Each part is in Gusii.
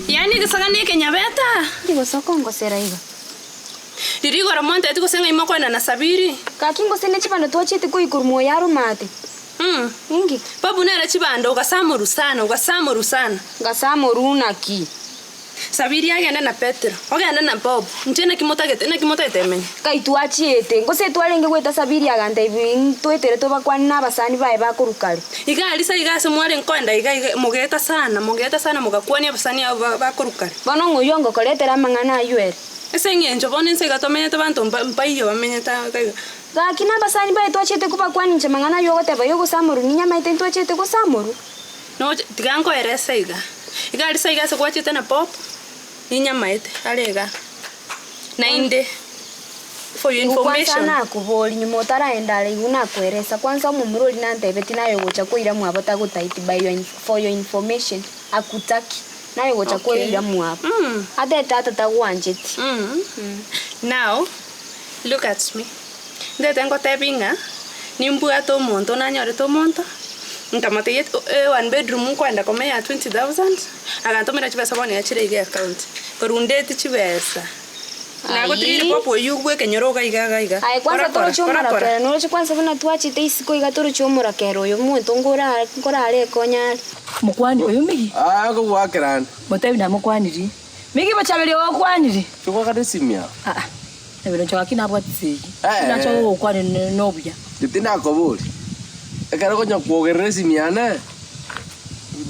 Yaani egesaga na ekenyabeta. Ndi gose okongosera iga? Riria igoro mwanteti gose ng'ai mokoenda na Sabiri? Gaki ngose ne chibando twachiete koikorwa moyo arome ate. Mm. Inki? Babu nere chibando ogasamoru sana, ogasamoru sana. Ngasamoru naki? Sabiri agende na Petero, ogende na Bob, inche naki motagete, naki motagete emenye? Nkai twachiete, gose twarenge goeta Sabiri agantebia, Ntoetere tobakwane nabasani baye bakorwa kare. Iga aria sa iga ase mwarenge koenda iga iga, mogeeta sana, mogeeta sana mogakwania abasani abwo ba bakorwa kare. Bono ng'o oyio ongokoretera amang'ana ayio ere? Ase eng'encho bono inse iga tomenyete banto mba mbaiyo bamenyete iga iga. Gaki nabasani baye twachiete kobakwania inche mang'ana ayio ogoteba y'ogosamorwa ninyamaete ntwachiete gosamorwa. Noche, tiga nkoerese iga. Iga aria sa iga ase gwachete na Bob, ninyamaete, are igaa. Naende, for your Igo kwansa information. nakoboria nyuma otaraenda are igo nakoeresa kwansa omomura oria nantebetie naye ogocha koira mwabo tagotaiti by your for your information akutaki naye ogocha Okay. koira mwabo Mm. ate tata tagwancheti. Mm. Now, look at me. Ntete ngotebi ng'a nimbwate omonto nanyorete omonto, nkamotebia e one bedroom nkoenda komenya ya 20,000, agantomera chibesa bono iga chire iga eaccount, korwa ndeti chibesa, nagotigeire Ayii. pop oywo bwa ekenyoro iga iga iga iga, Aye kwanza kora kora, toroche kora kora. omorakera noroche kwanza buna twachete isiko iga toroche omorakera oyo omonto nkora nkorarekonye are. Mokwani oyo Migi. Aa nkogwakera ande. Motebi namokwanirie. Migi bochaberi ogokwanire. Togwakana esimi aa. Aa, nabere inche gaki nabwate esegi. Eh. Nacha gogokwania nobuya. Tindakobori, ekero okonya kwogerera esimi yane,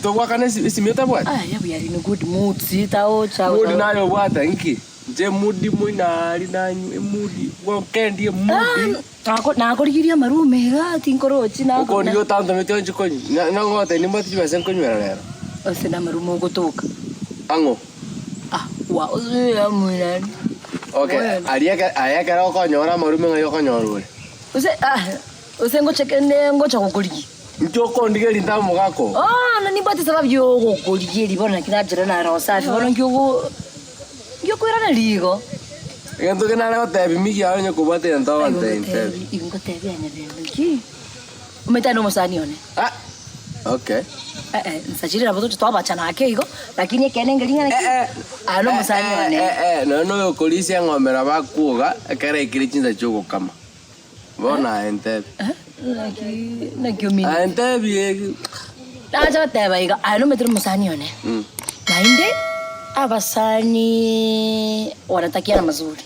togwakana esi esimi otabwati? Aya we are in good moods taocha Mood naye obwate nki? Inche emudi moino aria nanywa emudi, gokendie emudi. Nakorigirie amarume iga tinkorochi na Okondigia otantometi onchi konywa, na nagotebia nimbwate chibesa nkonywera rero. Ase namarume ogotoka. Ang'o? Ah, wa ose amoirani. Okay, aria eke aye ekero okonyora amarume ng'ai okonyora ore? Ose ah, ose ngocha kende ngocha gokorigia. Inche okondigeria ntabe omogaka oo? Bono nimbwate esababu ya ogokorigeria bono naki nachera nare osafi bono nki ogo nki okoiraneria igo. Egento eke nare gotebia migi aye onye kobwate egento ogontebia ntebie. Igo ngotebia nyabebe nki, omanyete aye na omosani one. Ah, okay. Eh eh, nsachire nabo toche twabachana ake igo, lakini ekeene nkeri ng'a naki, aye na omosani one. Eh eh, nonya na oyokorisia eng'ombe nabo akwoga ekero aikire chinsa chi'ogokama. Bono aye ntebie. Naki naki omineti. Aye ntebie. Nacha goteba iga, aye nomanyete omosani one, naende abasani wanatakiana mazuri.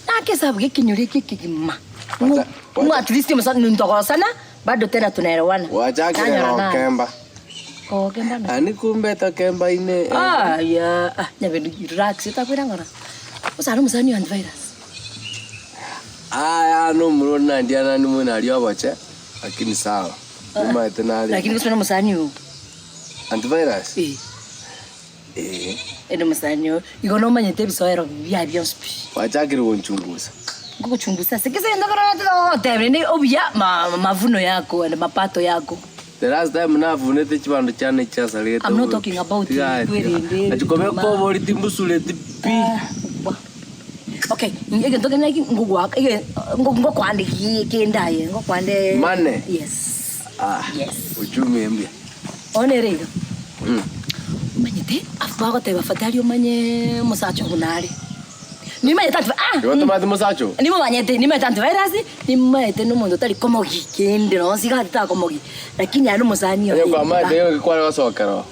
Nake esabu ya ekenyoro eke ekegima, Wacha- ng'o at least omosani ntogosana bado tena tunaelewana. Gwachakire Nanyora nare. gokemba. Gokemba naki? Ani kumbe tokemba ine. Aya, ah nyabendi relax otakwira ng'ora. Osare omosani o antivirus. Aya nomorwoti nandianani moino aria oboche, lakini sawa. Nimaete nare. Lakini gose nomosani oo. Antivirus? Eh. Eh. Ere omosani oo. Igo nomanyete ebisoero biaye bionsi pi. Gwachakire gonchungusa. Nkogochungusa ase ki? Ase egento ekero ogoteba rende obuya ma mavuno yako and mapato yako. The last time navunete chibando chiane chiasaregete I'm not talking about kwerende Achi kobeka ebituma. obori timbusureti pi. Ah, Okay, egento kende naki ngogoaka ege ngokwande ki kende aye ngokwande Money? Yes. Ah, Yes. uchumi embia. Bono ere iga, Mm. omanyete abwo bagoteba afadhali omanye omosacha buna are. Nimanyete anti ah! Igo tomanyete mosacha oo? Nimomanyete, nimanyete antivirus, nimanyete na omonto otari komogi kende nonsi iga takomogi, lakini aye na omosani Onye oye kwamaete iga kware gosokera oo.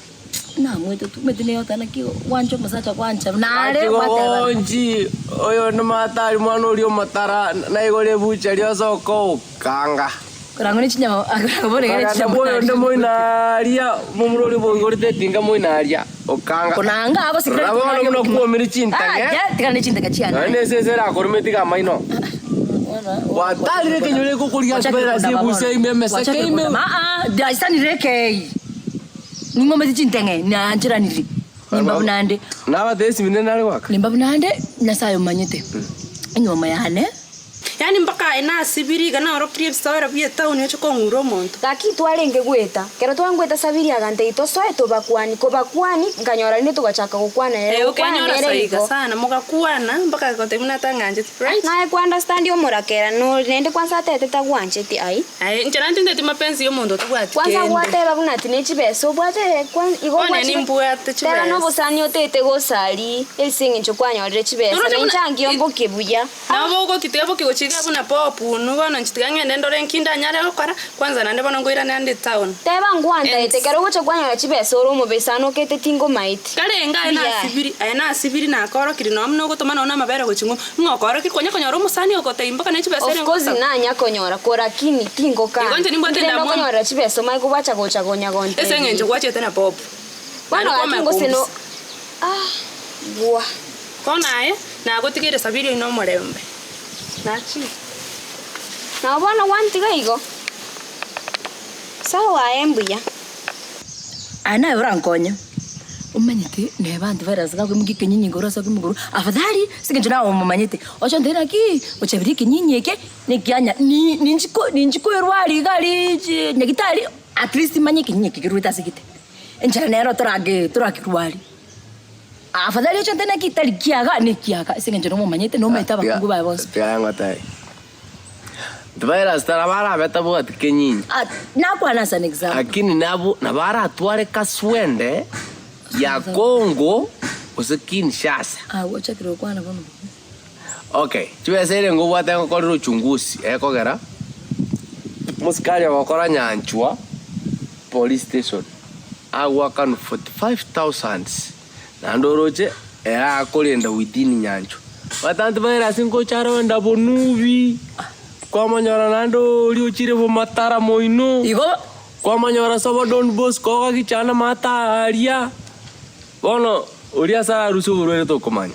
Namwete tu, omanyete nigo oteba naki gwancha omosacha gwancha nare Gaki gwateba. goonchi, oyo nomatari mwana oria omotara, naigore ebucha riosoka okanga. Korang'o ne chinyama, akorang'o bono iga ne Okagenda chinyama bwoyonde moino aria, momura oria boigorete etinga moino aria, okanga. Konanga agosikera Rora bono buna kwomire chintang'e. Ah, tigana ne chintang'e chiane. Nonya nesese erakoruma etige amaino. Gwatarire ekenyoro ekokoria ase ase ebusa ime emeseke ime. Aa, ndaisanire ekei. Ning'ometi chintang'e, nancheranirie. Nimba buna nde. Nabatebie esimi nere nare goaka. Nimba buna nde, Nyasae omanyete. Enyuomo yane. Yaani mpaka aye nasibiri iga naorokirie ebisoero bie etown oche kong'ura omonto. Gaki twarenge goeta. Ekero twangoeta Sabiri agantebia tosoe tobakwani. Kobakwani, nkanyora rinde togachaka gokwana ere. Eh, Gokwana okanyora nere saiga igo. sana, mogakwana mpaka agotebia buna atang'ancheti, right? Naye kwa understand omorakera nore naende kwanza atete tagwancheti ai. Aye, inche nantinteti mapenzi ya omonto otabwati Kwanza kende. gwateba buna ati ne chibesa obwate eh, kwan igo Bono gwachire nimbwate teba chibesa. nobosani otaete gosari ase eng'encho kwanyorire chibesa Noroche na buna inche ankio mboke buya. Nabo ogokitiga boki gochia iga buna popu inwe bono inche tiga ng'ende ndore nki ndanyare gokora, kwanza naende bono nkoirane ande etown. Teba ngwantaete, And ekero ogocha kwanyora chibesa ore omobesano okete tingomaeti. Karenge aye Mbuya. nasibiri, aye nasibiri nakoorokirie nonya buna ogotoma nonya na amabere gochia ng'umbu, ng'a okoorokia konya konyora omosani ogotebia mpaka ne chibesa ere Of course ngosaba. nanya konyora korakini Igo tingokana. inche nimbwate Inki rende endamwamu. okonyorera chibesa omanye kobwacha gocha konya Ase gontebia eng'encho igo. gwachete na popu. Bono Naende gaki kwamanya ngose no kombisa. ah bwa. Bono aye nagotigeire Sabiri oino omorembe. Nachire. Nabo bono gwantiga igo? Sawa aye mbuya. Aye naye orankonye, omanyete neba antivirus gakoimokia ekenyinyi igoro ase okoimokia igoro, afadhali ase eng'encho naye omomanyete, oche ontebie naki, ochabirie ekenyinyi eke, nekianya ni ninchi ko ninchi koerwari iga aria chi nyagetari, at least manye ekenyinyi eke kerwete ase gete. Enchera nero torage torakerwari. Afadhali oche ontebie naki tari kiaga nekiaga ase eng'encho nomomanyete nomanyete abakungu baye bonsi. Tiga ngotebi. Virus tara barabe tabwati kenyinyi. Ah, nakwana as an example. Lakini nabo nabo aratware kaswende ya Congo gose Kinshasa. Ah, gwachakire gokwana bono. Okay, chibesa ere ngobwate ngokorera uchunguzi ekogera mosikari ogokora nyanchwa police station agoakanwa 45000 naende oroche ere akorenda within nyanchwa. Batanti baere ase ngocha arenda bonubi, kwamonyora naende oria ochire bomatara moino, Igo kwamonyora sobo Don Bosco ogagichana mata aria, bono oria ase ararusie oborwaire tokomanya.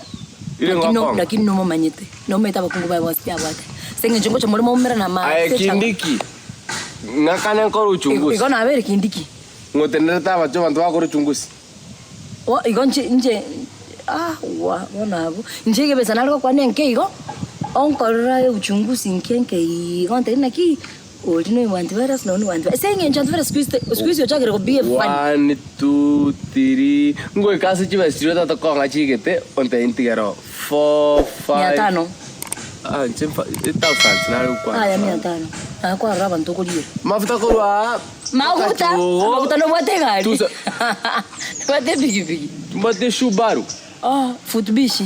Ire Lakini no- ngokonga. lakini nomomanyete, nomanyete abakungu baye bonsi pi abwate. Ase eng'encho ngocha more moumerane ama Aye ase echago. Kindiki, ng'akane nkore uchunguzi. Igo nabere Kindiki. Ng'otenerete abacho abanto bakore uchunguzi. Bo igo inche inche ah wa bono abwo, inche egebesa nare gokwana enke igo, onkorera uchunguzi inke enke igo ontebie naki, oria noyo bwa antivirus na oyio nobwa antivirus. Ase eng'encho antivirus siku hizi siku hizi ochakire go behave funny. One, two, three, ngoika ase chibesa chiria otatokong'a chigete, ontebie ntigere oo, four, Mia five, tano. ah inche mfa ethousands nare gokwana. Aya mia tano, nakwarora abanto okoriera. Mafuta korwa aa. Maguta, amaguta nobwate egari? Tusa. Nobwate epikipiki? Mbwate Subaru. Oh, footbishi.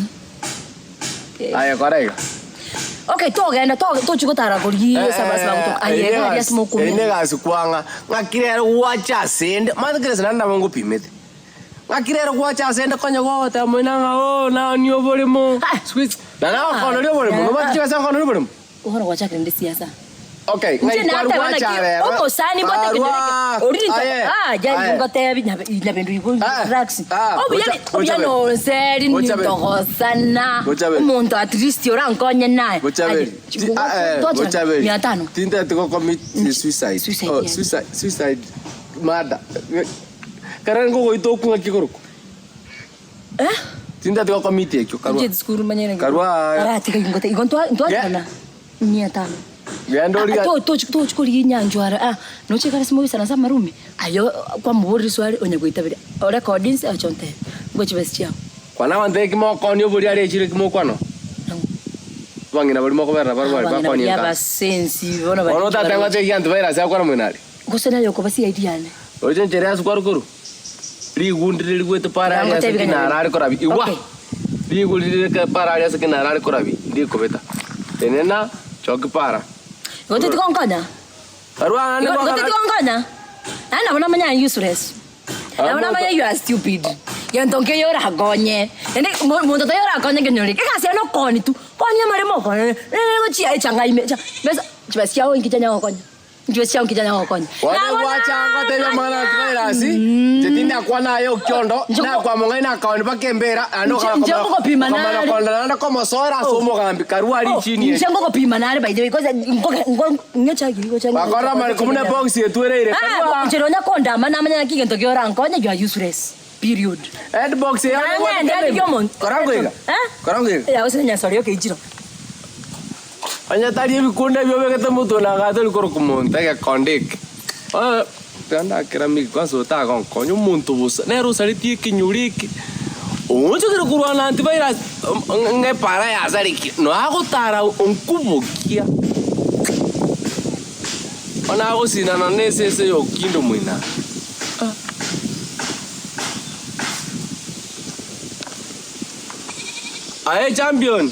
Aye kora iga. Okay, togenda to- tochi gotara korigia ase abasi bagotoka. Aye egari ase Eye mokumia. negasi kwang'a ng'aki rero gwacha asende mani kera ase naende nabo ngopimete ng'aki rero gwacha asende konya gogoteba moino ng'a oo naonie oboremo Ah. sikuizi na nagokoneria oboremo nobwate chibesa okoneria oboremo. Bono gwachakire nde siasa. Okay, Inche ng'ai nateba kwarwa naki gwacha omosani mbote Kwarwa, kenyoro eke ori aye, ah jari aye. ngotebi nyabe nyabendu igo Ah, drugs. ah, Obuya gocha- obuya gocha nonseri Gocha beri. nintogosana. Gocha beri. Omonto at least orankonye naye. Bochaberi. Ti- ah, eh, Bochaberi. Mia tano. Tintagete go commit suicide. Suicide, Oh, yeah. suicide, suicide murder. Kare ngogoita okwo ng'aki korokwa. Eh? Tintagete go commit ekio karua. Inche esukuru manyene. Karua. Aratiga ingote igo ntwa ntwachana. Mia tano. Genda origa. Tochi korigia enyanchwa are ah noche ekare ase mogoisana ase amarumi aye kwamoborire swali onye goitaberia orekodi inse oche ontebie ngoe chibesa chiago. Kwana abanto eki mokonia oboria are echiro eki mokwana oo? Abang'ina baria mokoberera barwo baria Abang'ina bakonia baria enka. abasensi bono Bono baria otateba chibarua. ng'a egianto baire ase akwana moino aria. Gose naye okoba CID yane. Roche enchera ase kwarwa korwa, rigundire rigwete para aria ase Nagotebia kinara are korabi igwa! Okay. Riguri rire para aria ase kinara are korabi ndikobeta. Tenena, choki para. Igo teti gonkonya? Barwa ang'e Igo igo goka- teti gonkonya? Naende nabo namanya I'm useless. Nabo namanya you are stupid. Gento nkeiyo orakonye. Naende mo- monto taiyo orakonye nkenyore eke. Egasi yane okoni tu. Konya amaremo okone. Gochia echanga ime echa besa chibesa chiago inki chianya gokonya. Inchwe chiao nkichanya gokonya. Bono Nabo gwacha ngotebia amang'ana namanya. antivirus, inche tindakwana aye okiondo, Inche nakwamong'aini nakaoni mpaka embera, naende Inche- inche ngogopima okamana nare. konda naende komosoera ase omogambi karue aria chini Inche ngogopima nare by the way because ngoge ngo ng'echagi gocha Bakora amariko buna ebox etwereire, karue aa. Inche nonya kondama namanya naki egento kiorankonye you are useless. Period. Headbox eye Nang'ende ebwate arigie omonto. Kora ngoiga. Eh? Kora ngoiga. Yago ase enyasore yoka echiro. Onye tari ebikundo ebio obegete motwe na agato tori korokwa monto egekonde eke. Bono tiga ndakera Miki kwanza otagonkonya omonto bosa nere osaretie ekenyoro eke, oonchokire korwa na antivirus ng'a epara yasarekire, nonya agotara onkubokia. Bono agosinana na esese ya Okindo moino aa. Aye champion!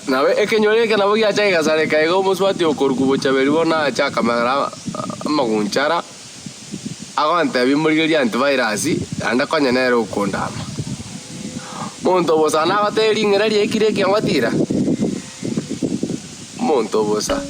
Nabo ekenyoro eke nabo giacha gegasareka iga omosubati okorokwa Bochaberi bono ache akamera amagunchara, agontebia morigererie antivirus, naende konya nere okondama. Omonto obosa nagotebia ring'ina riaikire ekiangwa tira, omonto obosa.